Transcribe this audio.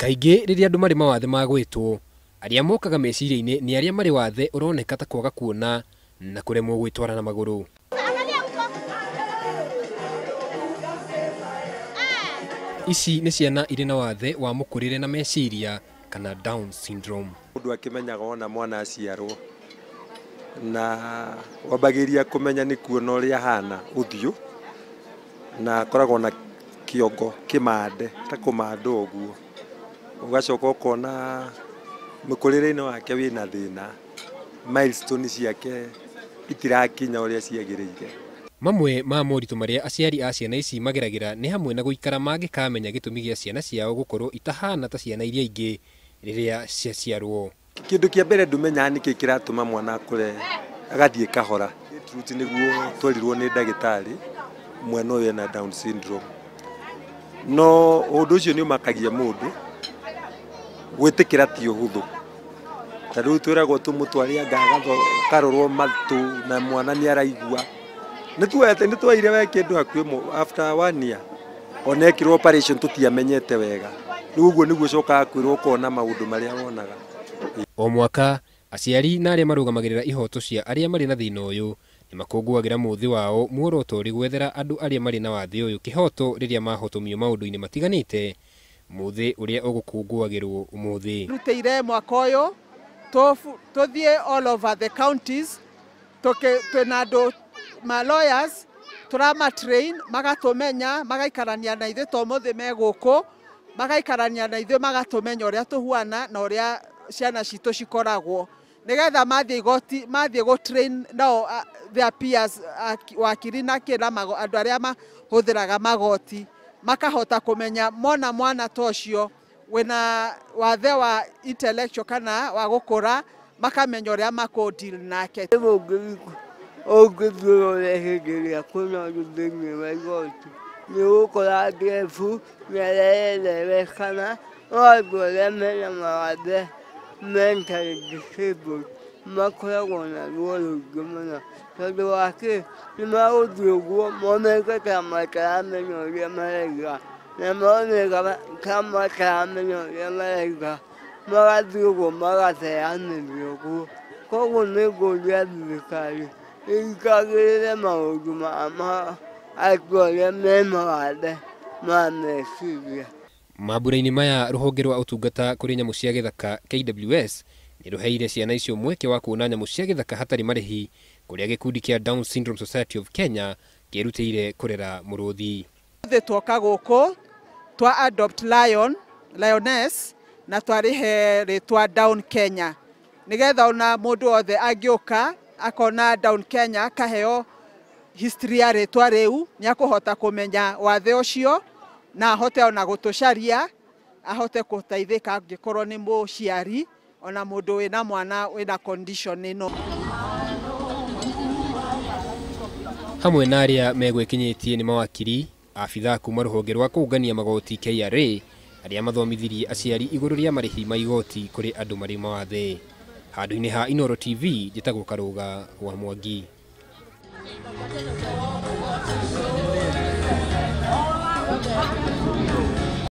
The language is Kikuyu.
Kaingĩ rĩrĩa andũ marĩ mawathe ma gwĩtwo, arĩa mokaga meciria-inĩ nĩ arĩa marĩ wathe ũroneka ta kwaga kuona na kũremwo gwĩtwara na magũrũ. Ici nĩ ciana irĩ na wathe wa mũkũrĩre na meciria kana Down syndrome. Mũndũ akĩmenyaga ona mwana aciarwo na wambagĩria kũmenya nĩ kuona ũrĩa ahana ũthiũ na akoragwo na kĩongo kĩmande ta kũmanda ũguo, ũgacoka ũkona mũkũrĩre-inĩ wake wĩna thĩna, milestone ciake itirakinya ũrĩa ciagĩrĩire. Mamwe ma moritũ marĩa aciari a ciana ici mageragĩra nĩ hamwe na gũikara mangĩkamenya gĩtũmi gĩa ciana ciao gũkorwo itahana ta ciana iria ingĩ rĩrĩa ciaciarwo. Kĩndũ kĩa mbere ndũmenyaga nĩkĩ kĩratũma mwana akũre agathiĩ kahora. Truth nĩguo twerirwo nĩ ndagĩtarĩ mwana ũyũ ena Down syndrome. No ũndũ ũcio nĩ ũmakagia mũndũ gwĩtĩkĩra ti ũhũthũ. Ta rĩu twĩragwo tũmũtware anga akarorwo matũ na mwana nĩ araigua. Nĩ tuoire we kĩndũ hakuhĩ after 1 year ona ekirwo operation tũtiamenyete wega. Rĩu ũguo nĩguo ũcokaga kwĩrwo ũkona maũndũ marĩa wonaga. O mwaka aciari na arĩa marũgamagĩrĩra ihoto cia arĩa marĩ na thĩna ũyũ nĩ makũngũagĩra mũthĩ wao muoroto ũrĩ gwethera andũ arĩa marĩ na wathe ũyũ kĩhoto rĩrĩa mahotomio maũndũ-inĩ matiganĩte, mũthĩ ũrĩa ũgũkũngũagĩrwo ũmũthĩ. Rutĩire mwaka ũyũ tũthiĩ all over the counties twĩna andũ ma lawyers tũrama train magatũmenya magaikarania na ithuĩ to mũthĩ me gũkũ magaikarania na ithuĩ magatũmenya ũrĩa tũhuana na ũrĩa ciana citũ cikoragwo nĩgetha mathiĩ igoti mathiĩ gũ train nao their peers wakiri na kĩna andũ arĩa mahũthĩraga magoti makahota kũmenya mona mwana ta ũcio wĩna wathe wa intellectual kana wa gũkũra makamenya ũrĩa makũ deal nake. Ũngĩthiũrũre hĩndĩ ĩrĩa kwĩna ũndũ thĩinĩ wa igoti nĩ ũgũkora ndefu nĩarerekana no andũ arĩa mena mawathe mentally disabled makoragwo na ruo rũingĩ mũno tondũ wa kĩ nĩ magũthiĩ ũguo moneke ta mataramenya ũrĩa maraiga na moneka ta mataramenya ũrĩa maraiga magathiĩ ũguo magateanĩria ũguo. Koguo nĩ ngũria thirikari ĩikagĩrĩre maũndũ ma andũ arĩa me mawathe ma meciria. Mambura-inĩ maya rũhonge rwa ũtungata kũrĩ nyamũ cia gĩthaka KWS nĩ rũheire ciana icio mweke wa kuona nyamũ cia gĩthaka hatarĩ marĩhi kũrĩa gĩkundi kĩa Down Syndrome Society of Kenya kĩerutĩire kũrera mũrũthi. Ithuĩ tuoka gũkũ twa adopt lion, lioness na twarĩhe rĩtwa Down Kenya nĩgetha ona mũndũ wothe angĩũka akona Down Kenya akaheo history ya rĩtwa rĩu nĩakũhota kũmenya wathe ũcio na ahote ona gũtũcaria ahote gũteithĩka angĩkorwo nĩ mũciari ona mũndũ wĩna mwana wĩna condition ĩno. Hamwe na arĩa megwĩkinyĩtie nĩ mawakiri, abithaa kuma rũhonge rwa kũngania magoti KRA arĩa mathomithirie aciari igũrũ rĩa marĩhi ma igoti kũrĩ andũ marĩ mawathe. Handũ-inĩ ha Inooro TV njĩtagwo Karũga wa Mwangi.